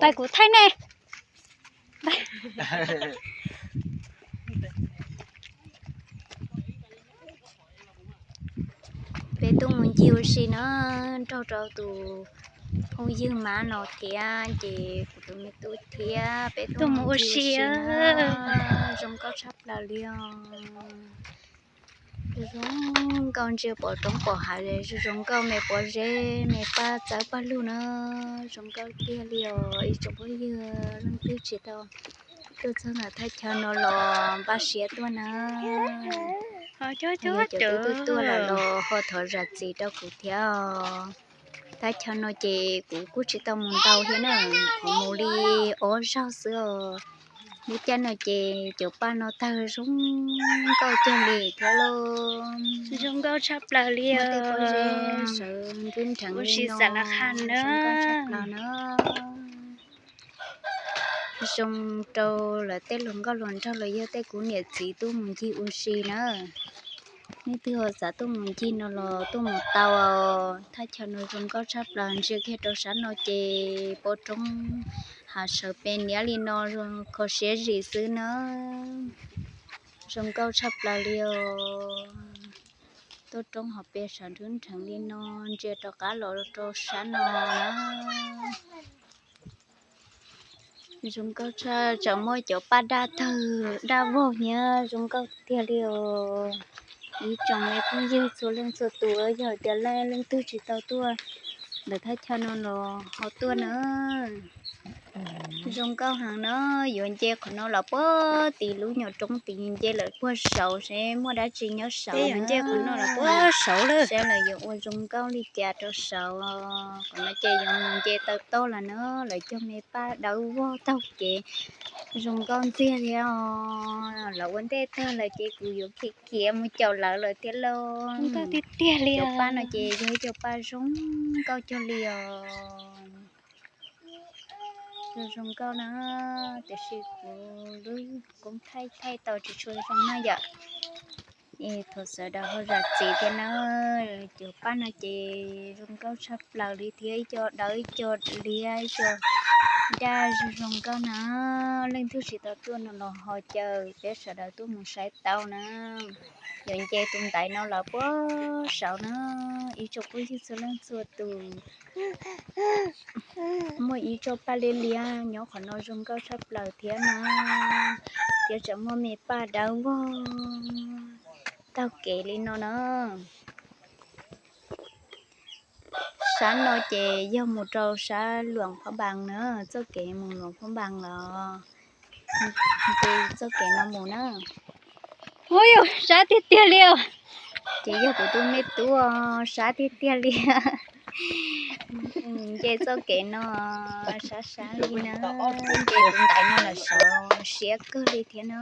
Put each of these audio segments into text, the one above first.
Pab kuv thaij ne. Peb tuaj mus ncig ua si na, nrog rau tus phooj ywg Mab no thiab ces kuv tus me tub thiab peb tuaj mus ua si na. Zoo nkauj tshaj plaws li os. Zoo nkauj ntsia pom roob pom hav, zoo nkauj me pov zeb me paj txawb paj lug na. Zoo nkauj tiag li os ib tsoom phooj ywg, leej twg tsis tau tuaj txog ntawm thaj chaw no los npaj siab tuaj na. Cov twb tuaj lawm los ho thov zam txim rau kuv thiab os. Thaj chaw no ces kuv kuj tsis tau mus ntau thiab na, kuv mus li ob zaug xwb os. Lub caij no ces cov paj no tawg zoo nkauj cuag li thiab lauj. Zoo nkauj tshaj plaws li os. Sawv nrub nrheev li no. Zoo nkauj tshaj plaws na. Zoo rau lawv tej hluas nkauj hluas nraug los yog tej kuv niam txiv tuaj mus ncig ua si na. Nej twg ho xav tuaj mus ncig no los tuaj mus tau. Thaj chaw no zoo nkauj tshaj plaws, ntsia kiag rau sab no ces pom roob hav sawv pes niab li no, kho siab zim xwb na. Zoo nkauj tshaj plaws li os. Tuaj roob hauv pes sawv nrub nrheev li no, ntsia rov qab los rau sab no na. Zoo nkauj tshaj, tseem muaj cov paj daj tawg daj vog thiab, zoo nkauj tiag li os. Ib tsoom me phooj ywg txhua leej txhua tus, yog tias leej twg tsis tau tuaj ntawm thaj chaw no los ho tuaj na. Zoo nkauj heev na, yuav nce qhov no los puag tim lub nyuam roob tid, nce lawm puag saud seb muaj dab tsi nyob saud, yuav nce qhov no los puag saud lawm seb lawv yuav ua zoo nkauj li cas rau saud. Qhov no ces yuav mus nce taw toj lawm na, lawv cog me paj dawb vog taug kev, zoo nkauj ntxiag thiab os. Lawv ua ntej tag lawm ces kuv yuav khiav khiav mus caum lawv lawm thiab lauj. Cov paj no ces yog ib co paj zoo nkauj cuag li os. Zoo nkauj na, tiam sis kuv lub koob thaij thaij tau tsis tshua zoo na yom. Es thov sawv daws ho zam txim thiab na. Cov paj no ces zoo nkauj tshaj plaws li thiab, ib co dawb ib co liab ib co daj zoo zoo nkauj na. Leej twg tsis tau tuaj no los ho caw peb sawv daws tuaj mus saib tau na. Yuav nce tus ntaiv no los puag saud na, ib tsoom phooj ywg txhua leej txhua tus. Muaj ib tsob paj liab liab nyob qhov no zoo nkauj tshaj plaws thiab na, thiab tseem muaj me paj dawb vog taug kev li no na. Sab no ces yog mus rau sab Luam Phob Npas na, txoj kev mus Luam Phob Npas los ces txoj kev no mus na. Ub yus, sab tiag tiag li os. Ces yog kuv tus me tub, sab tiag tiag li. Nce txoj kev no sab sab li na, nce tus ntaiv no los saud siab kawg li thiab na.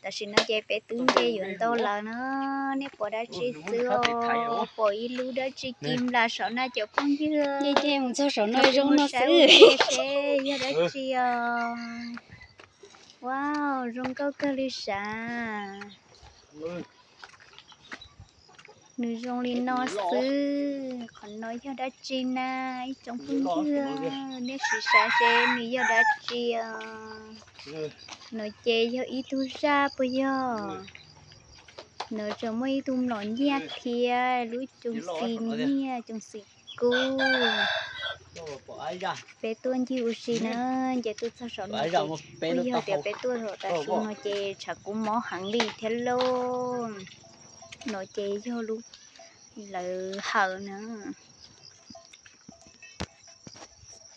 Tam sim no ces peb twb nce yuav ntau lawm na. Nej pom dab tsi xwb os? Pom ib lub dab tsi ci nplas saum na cov phooj ywg. Nce mus txog saum no zoo no xwb, seb yog dab tsi os. Wow, zoo nkauj kawg li sav. Nws zoo li no xwb, qhov no yog dab tsi na? Ib tsoom phooj ywg, nej sim xav seb nws yog dab tsi os. No ces yog ib tug zaj puas yog? No tseem muaj ib tug mlom nyiaj thiab lub coos xis nyiaj, coos xis kub. Peb tuaj ncig ua si na, nce tuaj txog saum no ces puas yog tias peb tuaj zaum tas su no ces tshav kub mob heev li thiab lauj. No ces yog lub lawv hawm na.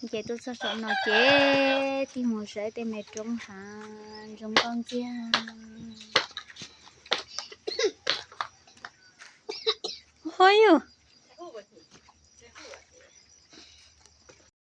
Nce tuaj txog saum no ces tig mus saib tej me roob hav zoo nkauj ntxiag. Ho yus,